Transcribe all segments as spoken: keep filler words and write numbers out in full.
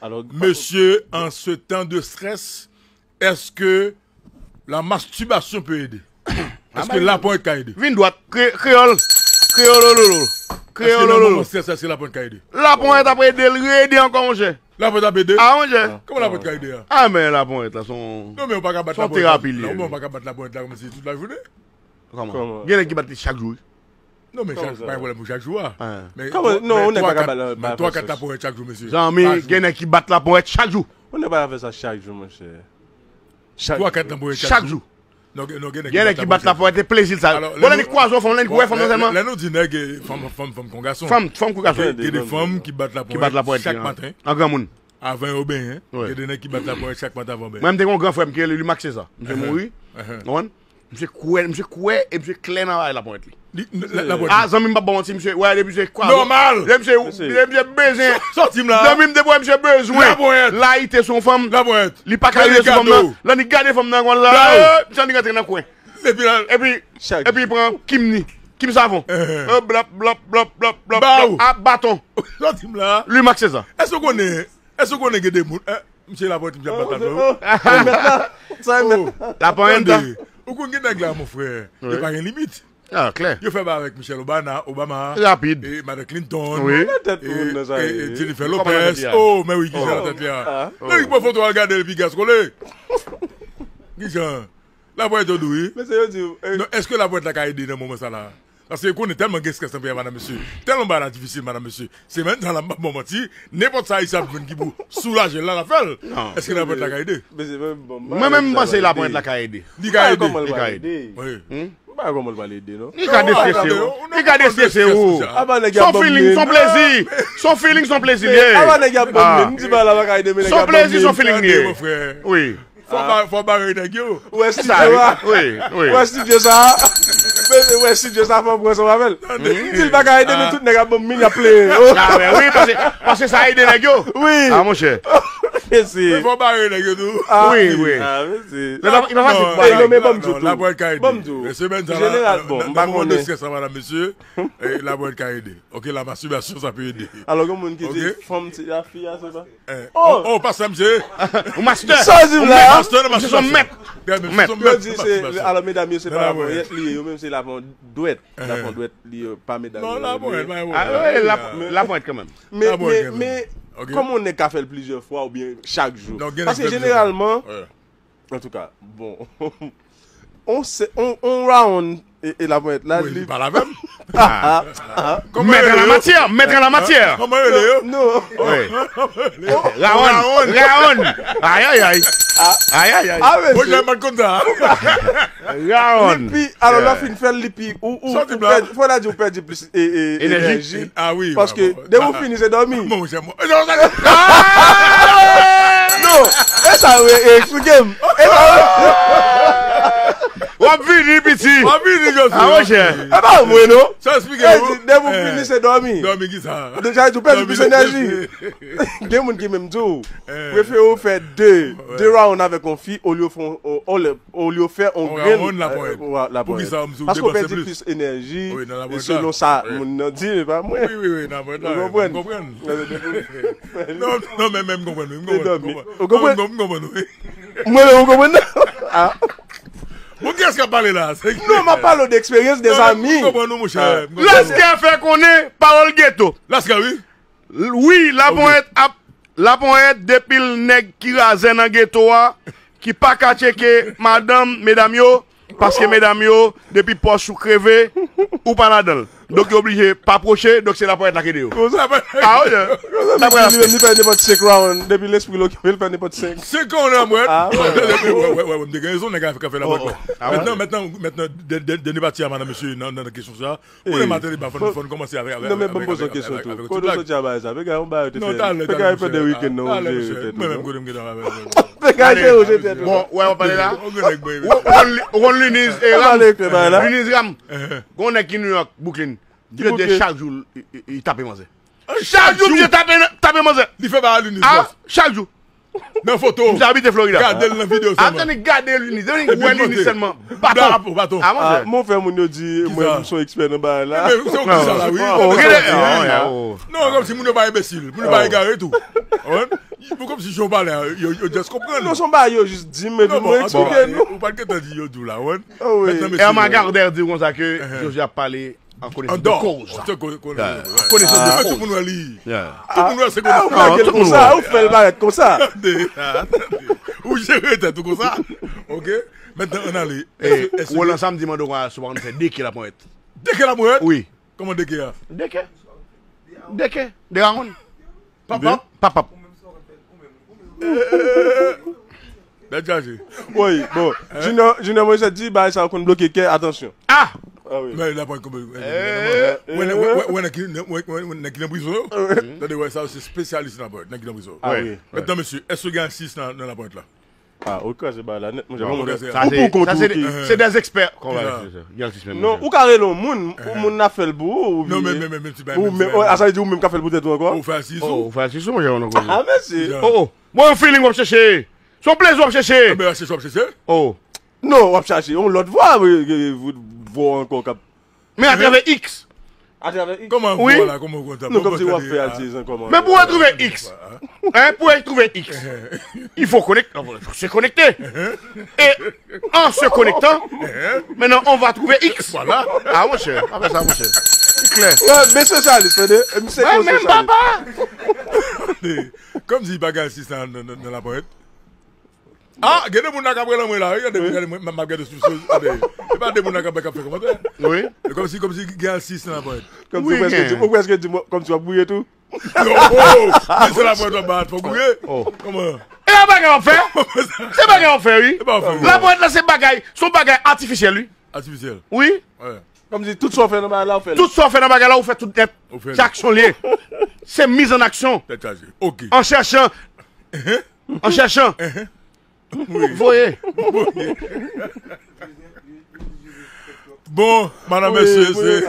Alò, mesye, en ce temps de stress, est-ce que la masturbation peut aider? Est-ce que laponyèt ka ede? Vin dwat. Kre-, kreyòl. Kreyòlololo. Kreyòlololo. Èske nan moman strès, èske laponyèt ka ede? Laponyèt ap ede l rede ankò, monchè. Laponyèt ap ede? Ah, monchè. Kòman laponyèt ka ede a? Ah, men laponyèt la, se yon... Non, men ou pa ka bat laponyèt la. Terapi li ye. Non, men ou pa ka bat laponyèt la kòmsi tout la jounen. Kòman? Gen nèg ki bat li chak jou, wi. Non, men chak, pa gen pwoblèm pou chak jou a. Men twa, kat laponyèt chak jou, mesye. Zanmi, gen nèg ki bat laponyèt chak jou. Ou nèg pa ka fè sa chak jou, monchè. Twa, kat laponyèt chak jou. Non, gen, non, gen nèg ki bat laponyèt, e plezi l sa. Bon, lè li kwaze yon fanm, lè li wè fanm nan sèlman. Lè nou di nèg, fanm, fanm, fanm kon gason. Fanm, fanm kon gason. Gen de fanm ki bat laponyèt chak maten. An granmoun. Avan yo benyen. Gen de nèg ki bat laponyèt chak maten avan benyen. Mwen, m te gen yon gran frè m ki rele Louis Max César. Misye mouri. Ou konprann? Misye kwè, misye kwè e misye klè nan bagay laponyèt li. Ah, zanmi m, pa ban manti, misye, wè, depi misye kwaze. Nòmal. Depi misye, depi misye bezwen. Sòti m la. Zanmi m, depi wè misye bezwen. Laponyèt. Layite sou yon fanm. Laponyèt. Li pa ka rive sou fanm nan. Lè li gade fanm nan konsa, misye annik rantre nan kwen. Epi la. Epi, epi li pran Kim ni. Kim savon. Blòp, blòp, blòp, blòp, blòp, blòp. A baton. Sòti m la. Louis Max César. Èske w konnen, èske w konnen gen de moun, misye laponyèt, misye ap bat laponyèt. Sa e mèt la. Laponyèt la. Ou konn gen nèg la, mon frè. E pa gen limit. Ah, klè. Yo fè bagay avèk Michelle Obama, Obama, rapid, e Madan Clinton, e Jennifer Lopez. Oh, men wi, kijan nan tèt li a. Lè li pran foto, al gade l, pigas kole. Kijan? Laponyèt yo dou, wi. Men se yo di w, non, èske laponyèt la ka ede nan moman sa la? Paske konnen tèlman gen strès nan peyi a, madan mesye. Tèlman bagay la difisil, madan mesye. Semèn sa la, m p ap ba w manti, nenpòt sa Ayisyen ap jwenn ki pou soulaje l la, l ap fè l. Èske laponyèt la ka ede? Mwen menm, m panse laponyèt la ka ede. Li ka ede. Li ka ede. Wi. M pa wè kòman l pral ede, non. Li ka destrese w. Li ka destrese w. Se yon feeling, se yon plezi. Se yon feeling, se yon plezi l ye. Apa nèg y ap ban m li, m di bagay la pa ka ede, men nèg y ap ban m li. Se yon plezi, se yon feeling l ye. Wi. Fò ba-, fò bare nèg yo. Ou wè estidyo a? Wi, wi. Ou wè estidyo sa a? Ou wè estidyo sa a, fò pran ansanm avè l. M di l pa ka ede, men tout nèg ap ban m mil, y ap plenyen. Ah, wi, paske, paske sa ede nèg yo. Wi. Ah, monchè. Mesi. Men fò bare nèg yo tou. Wi, wi. Ah, mesi. Men pa, pa fasil pou bagay. Non, men ban m di w tou. Ban m di w. Jeneral, bon, m pa konnen. Nan moman de strès la, madan mesye, laponyèt ka ede. Ok, la masturbation, ça peut aider. Alò, gen moun ki di, fanm se la fi a, se pa? Oh, oh, pastè, misye. Ou master. Sa w di m la? Ou master, non, master, se yon mèt. Mèt. Yo di se, alò, medam yo, se pa laponyèt li ye, yo menm se lapon dwèt. Lapon dwèt li ye, pa medam yo. Non, laponyèt, pa laponyèt. Ah, wi, laponyèt kanmenm. Men, men, men, kòman yon nèg ka fè l plizyè fwa oubyen chak jou? Paske jeneralman, antouka, bon. On se, on, on round e, e laponyèt la, li pale avè m. Mèt an la matyè, mèt an la matyè. Kòman yo rele yo? Non. Rawon, rawon. Ayayay. Ayayay. Bon, jan m pa t konn sa. Rawon. Li pi, alò, lè w fin fè l, li pi, ou, ou, fò n a di ou pèdi plis e, e, enèji. Ah wi. Paske depi ou fini, se dòmi. Bon, monchè, mwen. Non, e sa, wi, eksplike m. E sa, wi. W ap vini, piti. W ap vini, Josué. Ah, monchè. E pa mwen, non. Sa eksplike ou. Depi ou fini, se dòmi. Dòmi ki sa? Deja, ou pèdi plis enèji. Gen moun ki menm di w, prefere ou fè de, de round avèk yon fi, olye w fè yon, olye w fè yon grenn laponyèt. Paske ou pèdi plis enèji, e selon sa moun nan di, e pa mwen. Wi, wi, wi, nan mwen, nan mwen, m konprann. Non, non, men, men, m konprann, wi, m konprann, m konprann. Ou konprann? M konprann, wi. Mwen menm, ou konprann? Ah. Bon, kiyès k ap pale la? Non, m ap pale de eksperyans de zanmi. M konprann ou, monchè. Laskè fè konnen pawòl geto. Laskè, wi. Wi, laponyèt ap, laponyèt depi l nèg ki razè nan geto a, ki pa ka tcheke madanm, medam yo, paske medam yo, depi pòch ou kreve, ou pa ladan l. Donk, yo oblije pa pwoche, donk se laponyèt la k ede yo. Konsa, ah, wi. Konsa, li, li, li fè nenpòt senk round, depi lespri l okipe, l fè nenpòt senk. Senk round, laponyèt. Ah, wi. Wè, wè, wè, m te gen rezon, nèg la ka fè laponyèt. Mentnan, mentnan, mentnan, dè-, dè-, dènye pati a, madan mesye, nan, nan kesyon sa, konnen maten li ba, fò n, fò n kòmanse avèk, avèk, non, men ban m poze yon kesyon tou. Kote w soti a bagay sa? Pega yon bagay ou te fè. Non, talè, talè, talè, talè, monchè. Mwen menm, kote m gentan avèk ou. Pega jere w jete. Bon, wè, w ap pale la. Ou konn Luniz, e, Ram. Luniz Ram. Gon nèg ki New York, Brooklyn. Ki de chak jou, li, li, li tape manzè. Chak jou, misye tape, tape manzè. Li fè bagay Luniz. Ah, chak jou. Nan foto. Misye abite Florida. Gade l nan videyo sèlman. Atande, gade Luniz. Epi wè Luniz sèlman. Baton. Baton. Ah, monchè. Mon frè, moun yo di, mwen, m se yon ekspè nan bagay la. Men se yon kisa la, wi. Non, kòmsi moun yo pa enbesil. Moun yo pa egare tou. Ou konprann? Kòmsi jan w pale a, yo, yo just konprann. Non, se yon bagay yo jis di m, epi mwen eksplike nou. Ou pa t gentan di yo di w la, wen. Mentnan, mesye. Herman Gardère di w konsa ke Josué ap pale an konesans de koz. An konesans de koz. Tout moun wè li. Tout moun wè se konesans. Ou make l konsa, ou fè l parèt konsa. Tande, tande. Ou jere tèt ou konsa. Ok? Mentnan, ann ale. Roland, samdi, mande w si w pa konn fè deke laponyèt. Deke laponyèt? Wi. Kòman deke a? Deke. Deke. De rawoun. Pap, pap. Pap, pap. Bèl chaje. Wi, bon. Junior, Junior Moïse di, bagay sa yo konn bloke kè, atansyon. Ah! Ah wi. Men la pwen konbe. Wè nèg ki nan prizon yo. Tande, wè sa se spesyalis nan pwen, nèg ki nan prizon. Ah wi. Mentnan, mesye, èske gen asis nan, nan laponyèt la? Ah, ou kraze bagay la nèt, monchè. Ou pou kont ou ki. Se des experts. Non, ou ka rele yon moun, ou moun nan fè l pou ou, ou byen. Non, men, men, men, men, ti bagay, men, ti bagay. Sa vle di ou menm ka fè l pou tèt ou ankò? Ou fè asis ou? Ou fè asis ou, monchè, ou nan koze. Ah, mèsi. Oh, oh. Bon, yon feeling w ap chèche. Se yon plezi w ap chèche. Enben, w ap chèche, w ap chèche. Oh. Non, w ap chache yon lòt vwa, vwa ankò k ap Men atravè X. Atravè X. Kòman, wi, vwala, kòman w konn sa? Non, kòmsi w ap fè al di jan kòman. Men pou retwouve X, hein, pou retwouve X, il faut connecter, faut se connecter. Et en se connectant, maintenant on va trouver X. Voilà. Ah, monchè, pa fè sa, monchè. Li klè. Wè, men sosyalis, tande. Misye se yon sosyalis. Kòmsi pa gen asis nan, nan, nan, nan laponyèt. Ah, gen de moun la k ap rele mwen la, wi, gade, gade, mwen, m ap gade sou, sou, gade. Se pa de moun la k ap, k ap fè kòmantè. Wi. E kòmsi, kòmsi gen asis nan laponyèt. Kòmsi ou prèske di, ou prèske di, kòmsi w ap gouye tou. Non, oh, men se laponyèt w ap bat, fò gouye. Oh. Kòman? E yon bagay w ap fè? Se bagay w ap fè, wi. Se pa w ap fè, wi. Laponyèt la se bagay, se yon bagay atifisyèl, wi. Atifisyèl. Wi. Kòmsi tout sa w fè nan bagay la, ou fè l. Tout sa w fè nan bagay la, ou fè tout nèt. Ou fè l. Se aksyon l ye. Se miz an aksyon. Tèt chaje. Ok. An chèchan. An chèchan. Voye. Bon, madan, mesye, se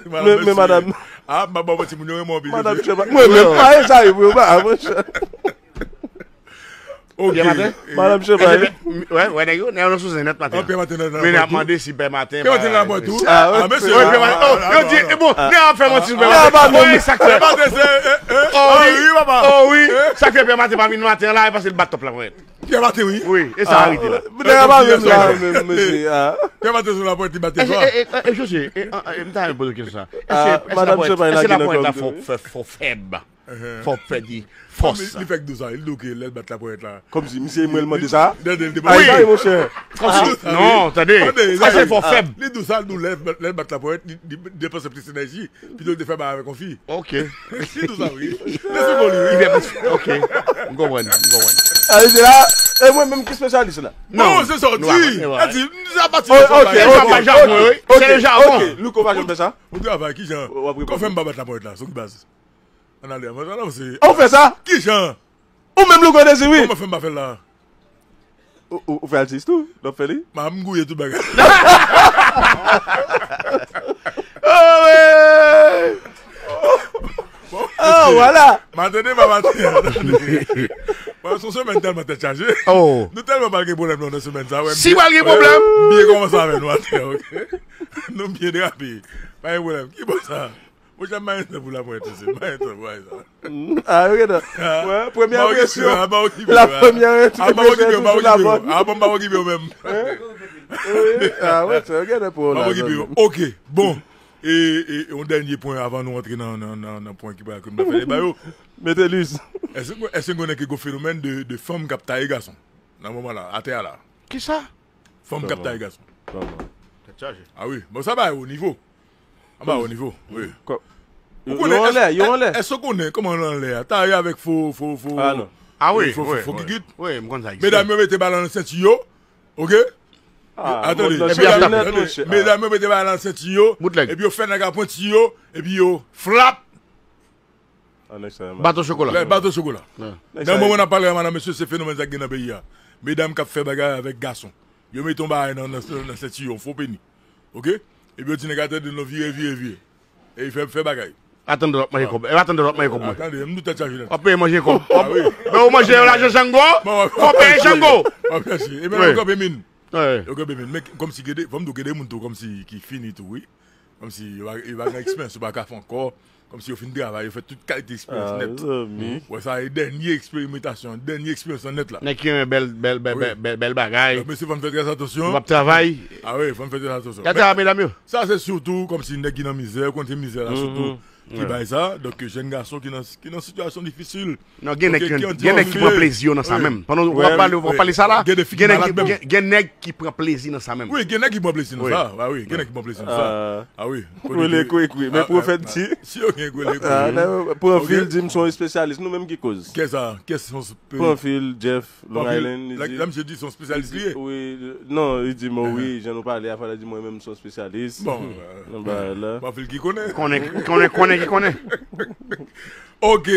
madan, mesye. Ah, m ap ba w manti, moun yo renmen w anpil. Madan Cheba. Mwen menm pa e sa, wi, mwen pa, monchè. Ok. Pierre Martin? Madan Cheba. Wè, wè, nèg yo, nèg yo nan sou zen nèt maten. Pierre Martin nan, nan. Men n ap mande si Pierre Martin pa. Pierre Martin nan, mwen tou. Ah, mesye. Wi, Pierre Martin. Oh, yo di, e bon, nèg ap fè manti sou Pierre Martin. Wi, sa k fè. Oh, wi, papa. Oh, wi. Sa k fè Pierre Martin pa vin maten an la, e paske l bat top la, mwen. Pierre Martin, wi. Wi, e sa arete la. Nèg la pa menm la, menm, mesye, ah. Pierre Martin sou laponyèt, li bat swa. E, e, e, José, e, e, m ta renmen poze kesyon sa. Èske, èske laponyèt, èske laponyèt la fò, fò, fò fèb? Fò fè di fòs. Li fèk di w sa, li di w ke lè l bat laponyèt la. Kòmsi, misye mwen l mande sa? Tande, l te mande. Ay, monchè. Kòmsi, non, tande. Sa se fò fèb. Li di w sa, li di w lè, lè l bat laponyèt, li, li depanse plis enèji. Pito l te fè bagay avèk yon fi. Ok. Si tou sa, wi. Lè se bon, li, wi. Ok. M konprann, m konprann. A, li di la, e mwen menm ki spesyalis la. Non, se sa w di. E di, sa pati de travay. Ok, ok, ok. Se le jargon. Ok, Louko pa janm fè sa. Ou travay, ki jan? Kòman fè m pa bat laponyèt la, sou ki baz? Ann ale, ann ale, se. Ou fè sa? Ki jan? Ou menm Louko Désir, wi. Kòman fè m pa fè l la? Ou, ou, ou fè atis tou? Lè w fè li? Ma, m gouye tout bagay. Oh, wi. Oh, vwala. Maten de pa maten an, tande. Bon, se yon semèn tèlman tèt chaje. Oh. Nou tèlman pral gen pwoblèm nan semèn sa, wè. Si pral gen pwoblèm. M byen kòmanse avè nou atè, ok? Nou byen drape. Pa gen pwoblèm. Ki bò sa? Monchè, m pa gen tan pou laponyèt, mesye. M pa gen tan pou bagay sa. Ah, ok, non. Wè, premye enpresyon. La premye enpresyon sou laponyèt. Ah, bon, m pa okipe w menm. Wi, ah, wè, sa, ok, nan pou la. M pa okipe w. Ok, bon. E, e, yon dènye pwen avan nou antre nan, nan, nan, nan pwen ki pral ke m ta fè deba yo. Mete Liz. Èske, èske n konnen ke gon fenomèn de, de fanm k ap taye gason nan moman la, atè a la? Kisa? Fanm k ap taye gason. Kòman? Tèt chaje. Ah wi. Bon, sa ba yo nivo. An ba yo nivo, wi. Ou konnen, yo anlè, yo anlè. Èske w konnen kòman l anlè a? Taye avèk fo, fo, fo. Ah, non. Ah, wi, fo, fo, fo kikit. Wi, m konn sa egziste. Medam yo mete bal nan senti yo, ok? Ah, tande, medam yo mete bal nan senti yo, epi yo fè nèg la pwenti yo, epi yo flap. Bato chokola. Bato chokola. Nan moman n ap pale a, madan, mesye, se fenomèn sa k gen nan peyi a. Medam k ap fè bagay avèk gason. Yo mete yon bagay nan, nan, nan senti yo, yon fo peni. Ok? Epi yo di nèg la tande, non, vire, vire, vire. E fè, fè bagay. Atann w ap manje kòb. E atann w ap manje kòb mwen. Tande, m nou tèt chaje nèt. W ap peye manje kòb. Ah, wi. Lè w manje lajan Jango, fò w peye Jango. W ap chache. E men yo kanpe min. Yo kanpe min. Men kòmsi gen de, fò m di w gen de moun tou kòmsi ki fini tou, wi. Kòmsi yo pa, yo pa gen eksperyans, yo pa ka fè ankò. Kòmsi yo fin travay, yo fè tout kalite eksperyans nèt. Ou wè sa, e dènye eksperimantasyon, dènye eksperyans nan nèt la. Nèg ki renmen bèl, bèl, bèl, bèl, bèl bagay. Mesye, fò n fè trè atansyon. W ap travay. A wi, fò n fè trè atansyon. Gade sa, medam yo. Sa se sitou kòmsi nèg ki nan mizè, ou konn se mizè la sitou ki bay sa. Donk, jèn gason ki nan, ki nan sitiyasyon difisil. Non, gen nèg ki pran plezi yo nan sa menm. Pandan w ap pale, w ap pale sa la, gen nèg ki pran plezi nan sa menm. Wi, gen nèg ki pran plezi nan sa. A wi, gen nèg ki pran plezi nan sa. A wi. Kwele kwekwe, men pwofèt di. Si yo gen kwele kwekwe. Pranfil di m se yon espesyalis, nou menm ki koz. Kè sa, kè se yon Pranfil, Jeff, Long Island, li di. La misye di se yon espesyalis li ye. Wi, non, li di m, wi, jan nou pale a, fò l di mwen menm se yon espesyalis. Bon, nan bagay la. Pranfil ki konnen. Konnen, konnen, konnen ki konnen. Ok,